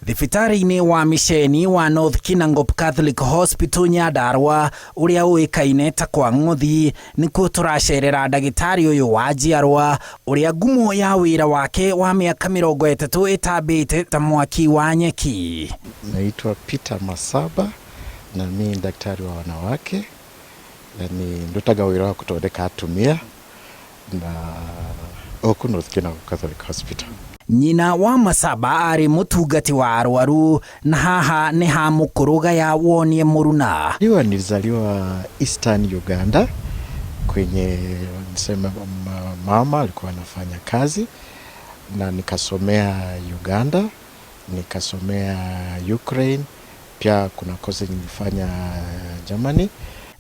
Thibitarĩ-inĩ wa miceni wa North Kinangop Catholic Hospital Nyandarua, ũrĩa ũĩkaine ta kwa Ng'othi, nĩkuo tũracerera ndagĩtarĩ ũyũ wa njiarwa, ũrĩa ngumo ya wĩra wake wa mĩaka 30 ĩtambĩte ta mwaki wa nyeki. Naitwa Peter Masaba na mi ni daktari wa wanawake na ni ndutaga wĩra wa kutondeka atumia na oku North Kinangop Catholic Hospital. Nyina wa Masaba arĩ mũtungati wa arwaru, na haha nĩ ha mũkũrũgaya wonie mũruna. Niwa nilizaliwa Eastern Uganda kwenye niseme mama alikuwa anafanya kazi na nikasomea Uganda, nikasomea Ukraine, pia kuna kozi nilifanya Germany.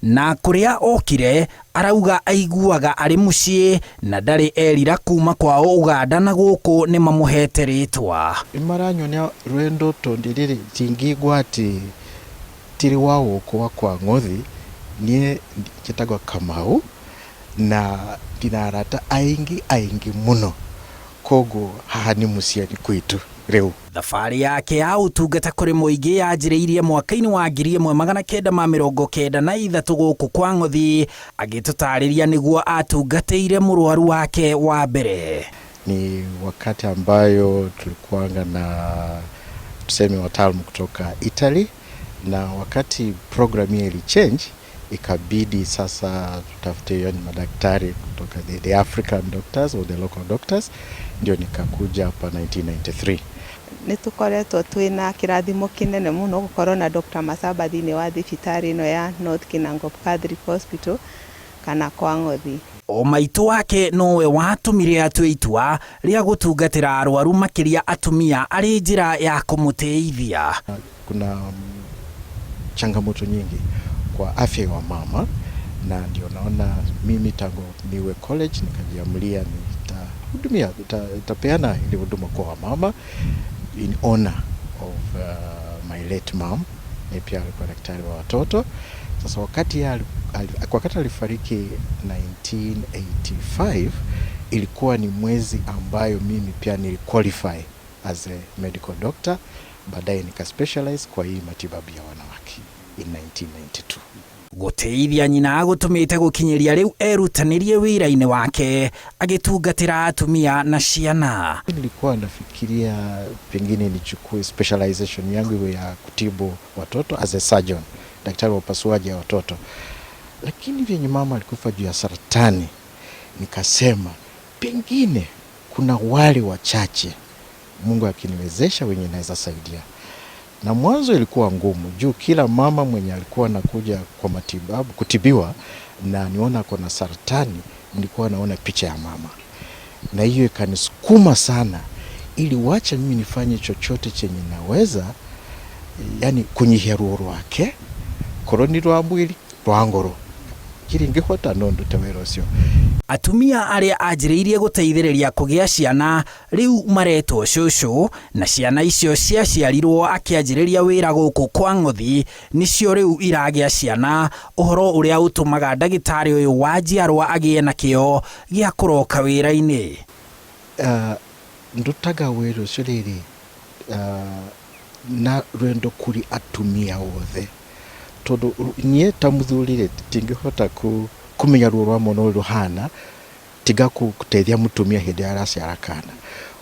Na kũrĩa okire arauga aiguaga arĩ mũciĩ na ndarĩ erira kuma kwao Uganda, na gũkũ nĩ mamũhete rĩtwa. Maranyonia rwendo tondi riri tingigwa ati tiri wa gũkũ wa kwa Ng'othi. Niĩ njĩtagwo Kamau na ndina arata aingĩ aingĩ mũno, koguo haha nĩ mũciĩ kwitũ rĩu. Thabarĩ yake ya ũtungata kũrĩ mũingĩ yanjĩrĩirie mwaka-inĩ wa 1993 gũkũ kwa Ng'othi, agĩtũtarĩria nĩguo atungatĩire mũrwaru wake wa mbere. Ni wakati ambayo tulikuanga na tuseme wataalamu kutoka Italy, na wakati program hiyo ilichange, ikabidi sasa tutafute yani madaktari kutoka the African doctors or the local doctors, ndio nikakuja hapa 1993. Nĩ tũkoretwo twĩna kĩrathimo kĩnene mũno gũkorwo na Dr. Masaba thĩinĩ wa thibitarĩ ĩno ya North Kinangop Catholic Hospital kana kwa Ng'othi. O maitũ wake nowe watũmire atue itua rĩa gũtungatĩra arwaru, makĩria atumia, arĩ njĩra ya kũmũteithia. Kuna changamoto nyingi kwa afya ya mama, na ndio naona mimi tangu niwe college nikajiamulia nitahudumia, nitapeana ile huduma kwa wamama in honor of my late mom, na pia alikuwa daktari wa watoto. Sasa wakati alifariki 1985, ilikuwa ni mwezi ambayo mimi pia niliqualify as a medical doctor, baadaye nika specialize kwa hii matibabu ya wanawake in 1992. Gũteithia nyina gũtũmĩte gũkinyĩria rĩu erutanĩrie wĩra-inĩ wake agĩtungatĩra atumia na ciana. Nilikuwa nafikiria pengine nichukue specialization yangu iwe ya kutibu watoto as a surgeon, daktari wa upasuaji ya watoto, lakini vyenye mama alikufa juu ya saratani, nikasema pengine kuna wale wachache Mungu akiniwezesha wenye naweza saidia. Na mwanzo ilikuwa ngumu juu kila mama mwenye alikuwa anakuja kwa matibabu kutibiwa na niona ako na saratani, nilikuwa naona picha ya mama, na hiyo ikanisukuma sana ili wacha mimi nifanye chochote chenye naweza, yani kunyihia ruo rwake korwo ni rwa mwili, rwa ngoro, kiri ngihota no ndute wĩra ũcio. Atumia arĩa anjĩrĩirie gũteithĩrĩria kũgĩa ciana rĩu maretwo cũcũ, na ciana icio ciaciarirwo akĩanjĩrĩria wĩra gũkũ kwa Ng'othi nĩcio rĩu iragĩa ciana, ũhoro ũrĩa ũtũmaga ndagĩtarĩ ũyũ wa njiarwa agĩe na kĩo gĩa kũroka wĩra-inĩ. Ndutaga wĩra ũcio rĩrĩ na rwendo kũrĩ atumia othe, tondũ niĩ ta mũthuri rĩ, tingĩhota kũmenya ruo rwa mwana ũrĩa rũhana tiga gũteithia mũtumia hĩndĩ ĩrĩa araciara kana.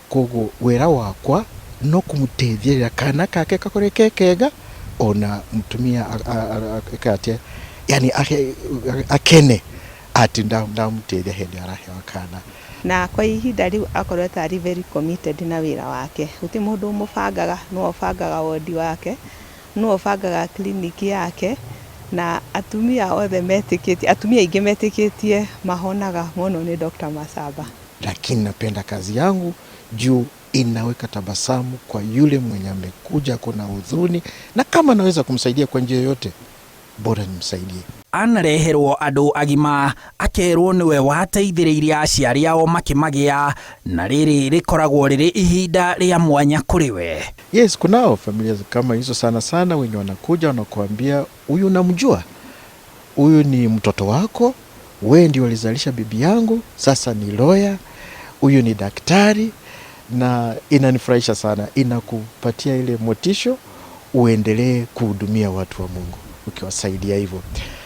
Koguo wĩra wakwa no kũmũteithĩrĩria kana kake gakũre ke kega, ona mũtumia eke atĩa, yani akene atĩ ndamũteithia hĩndĩ ĩrĩa arahewa kana. Na kwa ihinda rĩu akoretwo arĩ very committed na wĩra wake. Gũtirĩ mũndũ ũmũbangaga, nĩwe ũbangaga wodi wake, nĩwe ũbangaga clinic yake, na atumia othe metĩkĩtie, atumia aingĩ metĩkĩtie mahonaga mũno nĩ Dr. Masaba. Lakini napenda kazi yangu juu inaweka tabasamu kwa yule mwenye amekuja kuna huzuni, na kama naweza kumsaidia kwa njia yoyote, bora nimsaidie. Anareherwo andũ agima akerwo nĩwe wateithĩrĩirie aciari ao makĩmagĩa, na rĩrĩ rĩkoragwo rĩrĩ ihinda rĩa mwanya kũrĩ we. Yes, kunao familia kama hizo, sana sana wenye wanakuja wanakuambia, "Huyu unamjua, huyu ni mtoto wako, wewe ndio ulizalisha bibi yangu, sasa ni lawyer, huyu ni daktari." Na inanifurahisha sana, inakupatia ile motisho uendelee kuhudumia watu wa Mungu ukiwasaidia hivyo.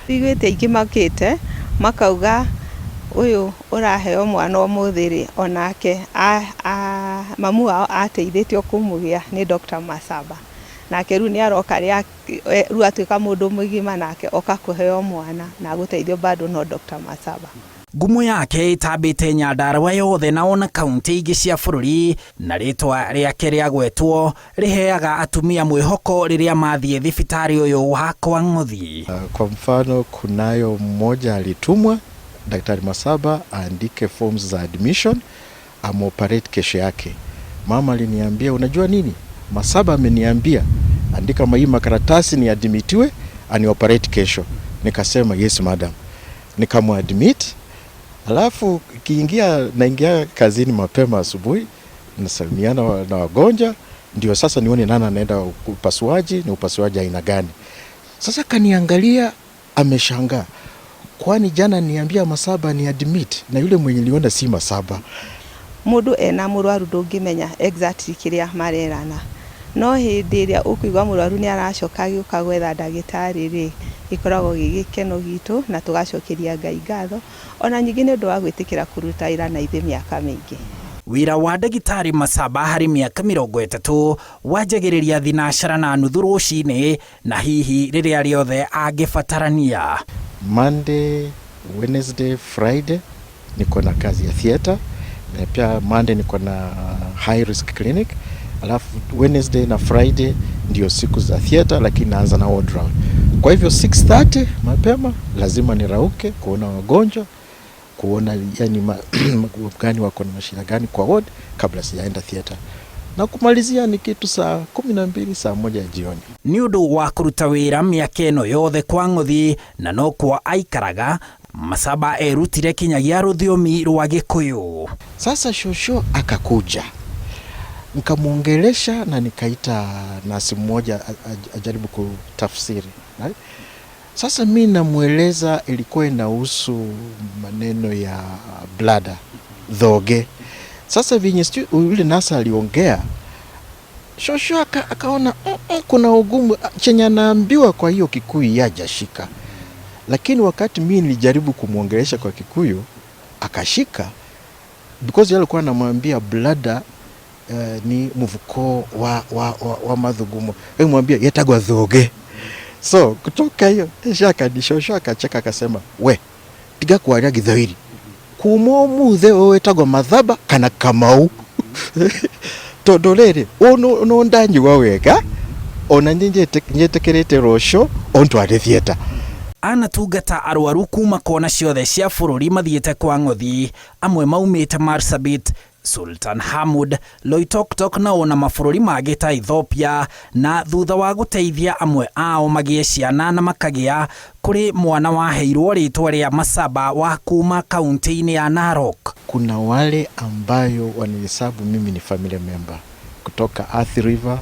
Iguĩte aingĩ makĩte makauga ũyũ ũraheo mwana ũmũthĩ rĩ, onake mamu wao ateithĩtio kũmũgĩa nĩ Dr. Masaba, nake rĩu nĩ aroka rĩa rĩu atuĩka mũndũ mũgima, nake oka kũheo mwana na gũteithio bado no Dr. Masaba. Ngumo yake ĩtambĩte Nyandarua yothe na ona kaunti ingĩ cia bũrũri, na rĩtwa rĩake rĩagwetwo rĩheaga atumia mwĩhoko rĩrĩa mathiĩ thibitarĩ ũyũ wa kwa Ng'othi. Kwa mfano kunayo mmoja alitumwa Daktari Masaba aandike forms za admission amoperate kesho yake. Mama aliniambia, unajua nini, Masaba ameniambia andika hii makaratasi ni admitiwe anioperate kesho. Nikasema yes madam, nikamuadmit. Alafu kiingia naingia kazini mapema asubuhi, nasalimiana na wagonjwa, ndio sasa nione nani anaenda upasuaji, ni upasuaji aina gani. Sasa kaniangalia ameshangaa, kwani jana niambia Masaba ni admit na yule mwenye niliona si Masaba. Mundu ena mũrwaru ndũngĩmenya exactly kĩrĩa marerana, no hĩndĩ ĩrĩa ũkũigua mũrwaru nĩ aracoka agĩũka gwetha ndagĩtarĩ rĩ, gĩkoragwo gĩ gĩkeno gitũ na tũgacokeria Ngai ngatho, ona ningĩ nĩ ũndũ wa gwĩtĩkĩra kũruta wĩra na ithuĩ mĩaka mĩingĩ. Wĩra wa ndagĩtarĩ Masaba harĩ mĩaka 30 wanjagĩrĩria thinacara na nuthu rũcinĩ na hihi rĩrĩa rĩothe angĩbatarania. Monday, Wednesday, Friday niko na kazi ya theater, na pia Monday niko na high risk clinic, alafu Wednesday na Friday ndio siku za theater, lakini naanza na ward round. Kwa hivyo 6:30 mapema lazima nirauke kuona wagonjwa, kuona yani gani wako na mashida gani kwa ward kabla sijaenda theater, na kumalizia ni kitu saa 12 saa 1 ya jioni. Nĩ ũndũ wa kũruta wĩra mĩaka ĩno yothe kwa Ng'othi na no kwa aikaraga, Masaba erutire kinyagia rũthiomi rwa Gĩkũyũ. Sasa shosho akakuja, nikamuongelesha na nikaita nasi mmoja ajaribu kutafsiri, right? Sasa mi namueleza ilikuwa inahusu maneno ya bladder thoge. Sasa vinye yule nasa aliongea, shosho akaona kuna ugumu chenye anaambiwa kwa hiyo Kikuyu yajashika. Lakini wakati mi nilijaribu kumuongelesha kwa Kikuyu akashika, because yeye alikuwa anamwambia bladder ni mvuko wa madhugumo. Yeye mwambia yetagwa thoge. So kutoka hiyo shosho akacheka akasema, we tiga kwaria Githweri kuma umuthe wetagwo Mathaba kana Kamau tondu riri no ndanyua wega ona nyetekirite rucio ontware theater. Anatungata arwaru kuma kona ciothe cia bũrũri mathiĩte kwa Ng'othi, amwe maumĩte Marsabit, Sultan Hamud, Loitoktok na ona mabũrũri mangĩ ta Ethiopia, na thutha wa gũteithia amwe ao magĩe ciana na makagĩa kũrĩ mwana waheirwo rĩtwa rĩa Masaba wa kuma kaunti-inĩ ya Narok. Kuna wale ambayo wanihesabu mimi ni family member kutoka Athi River.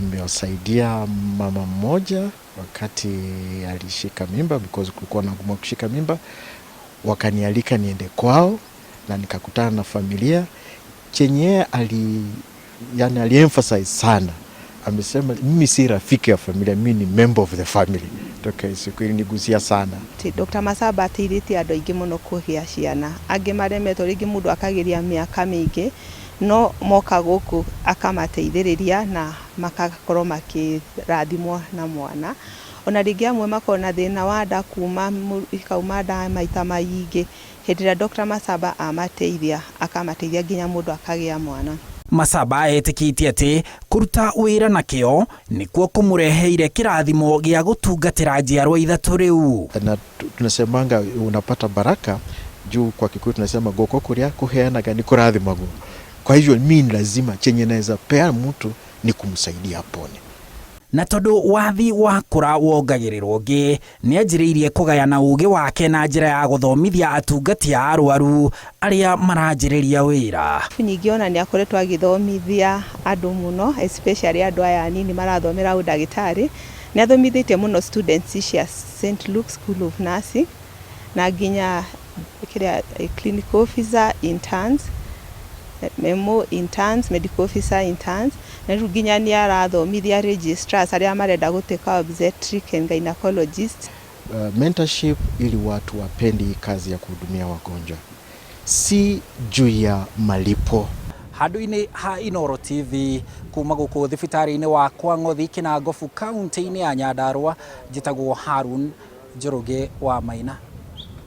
Nimewasaidia mama mmoja wakati alishika mimba, because kulikuwa na ugumu kushika mimba, wakanialika niende kwao na nikakutana na familia. Chenye ali emphasize sana, amesema mimi si rafiki ya familia, mimi ni member of the family. Toka siku ilinigusia sana. Dr. Masaba ateithĩtie andũ aingĩ mũno kũgĩa ciana, angĩ maremetwo rĩngĩ mũndũ akageria mĩaka mĩingĩ, no moka gũkũ akamateithĩrĩria na makakorwo makĩrathimwo na mwana. Ona rĩngĩ amwe makorwo na thĩna wa nda kuma ikauma nda maita maingĩ, hĩndĩ ĩrĩa Dr. Masaba amateithia akamateithia nginya mũndũ akagĩa mwana. Masaba etĩkĩtie atĩ kũruta wĩra na kĩo nĩkuo kũmũreheire kĩrathimo gĩa gũtungatĩra njiarwa ithatũ rĩu. Na tunasemanga unapata baraka juu kwa Kikuyu tunasema goko kuria kuheanaga ni kurathimagwo. Kwa hivyo mimi lazima chenye naweza pea mtu ni kumsaidia apone. Na tondu wathi wakũra wongagĩrĩrwo ngĩ, nĩanjĩrĩirie kũgayana ũgĩ wake na njĩra ya gũthomithia atungati a arwaru arĩa maranjĩrĩria wĩra. Ningĩ ona nĩ akoretwo agĩthomithia andũ mũno, especially andũ aya anini marathomera ũndagĩtarĩ. Nĩ athomithĩtie mũno students cia St. Luke School of Nursing na nginya kĩrĩa clinical officer interns. MO interns, medical officer interns, na rĩu nginya nĩ arathomithia registrars arĩa marenda gũtuĩka obstetric and gynecologist. Mentorship ili watu wapende hii kazi ya kuhudumia wagonjwa, si juu ya malipo. Handũ-inĩ ha Inooro TV kuma gũkũ thibitarĩ-inĩ wa Kwang'othi Kinangofu kaunti-inĩ ya Nyandarua, njĩtagwo Harun Njoroge wa Maina.